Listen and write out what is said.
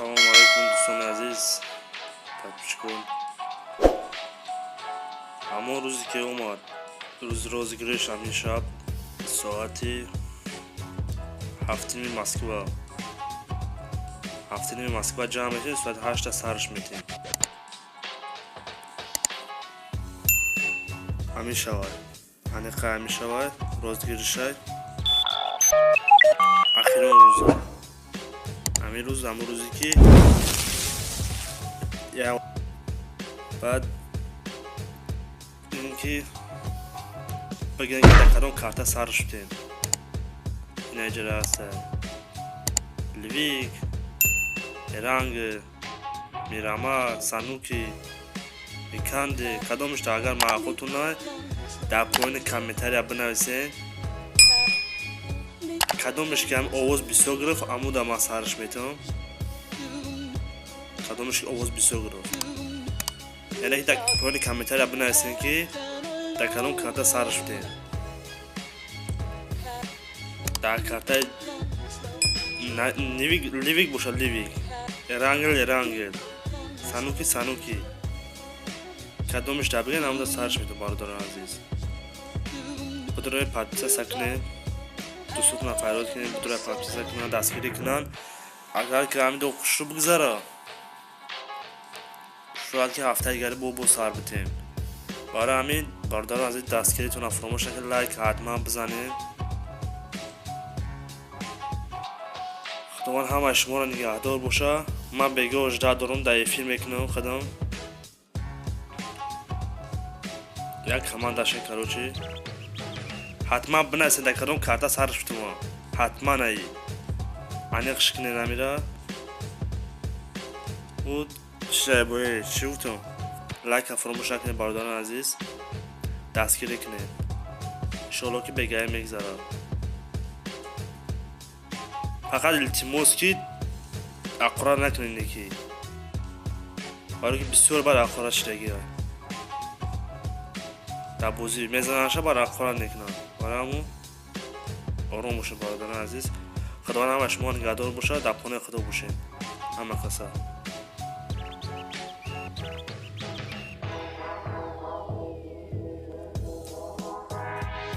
Салому алайкум, дӯстони азиз, подписчикон. Ҳамон рӯзе ки омад, рӯзи розыгрыш, ҳамин шаб соати 7:30 Москва, 7:30 Москва ҷамъ мешавем, соати 8-та сарш метем. Ҳамин шавад, аниқа ҳамин шавад розыгрышай ахирон рӯза. Ҳамин рӯз, ҳамон рӯзе ки баъд ин ки бигӯем, ки дар кадом карта сар шудем. Инаҷара аста Ливик, Эранг, Мирама, Сануки, Виканде, кадомашда агар маъқултон най, дар поёни комментария бинависен. Кадомаш ки ҳам овоз бисёр гирифт, амуда ман сарш метавам. Кадомаш ки овоз бисёр гирифт, яъне ки дар поёни комментария бинависен, ки дар кадом карта сар шудем. Дар картаи Ливик бошад Ливик, Эрангел Эрангел, Сануки Сануки, кадомаш дар бигӯен, амуда сарш метавам. Бародарони азиз, бидурои подписаться кунед, дӯстотона фарёд кунед, бидурои подписаться кунанд, дастгирӣ кунанд. Агар ки ҳамин до хушрӯ бигзара, шояд ки ҳафтаи дигари бо сар битем. Барои ҳамин, бародарон азиз, дастгиритонро фаромӯш накунед, лайк ҳатман бизанед. Худованд ҳамаи шуморо нигаҳдор боша. Ман бегоҳ жда дорам, дар эфир мекунам худам як командаша. Короче, ҳатман бинависед, дар кадом карта сар шудума. Ҳатман ай аниқш кунед амира. Чӣ чӣ гуфтам? Лайка фаромӯш накунед, бародарони азиз, дастгирӣ кунед. Иншоалло, ки бегаӣ мегзарад. Фақат илтимос, ки аққурат накунед, неки барои ки бисёр бад аққурат шидагиа. Дар бозӣ мезананша, бад аққурат мекунанд. Барои ҳамун ором бошед, бародарони азиз. Худованд ҳама шумо нигаҳдор бошад. Дар паноҳи Худо бошед, ҳама каса.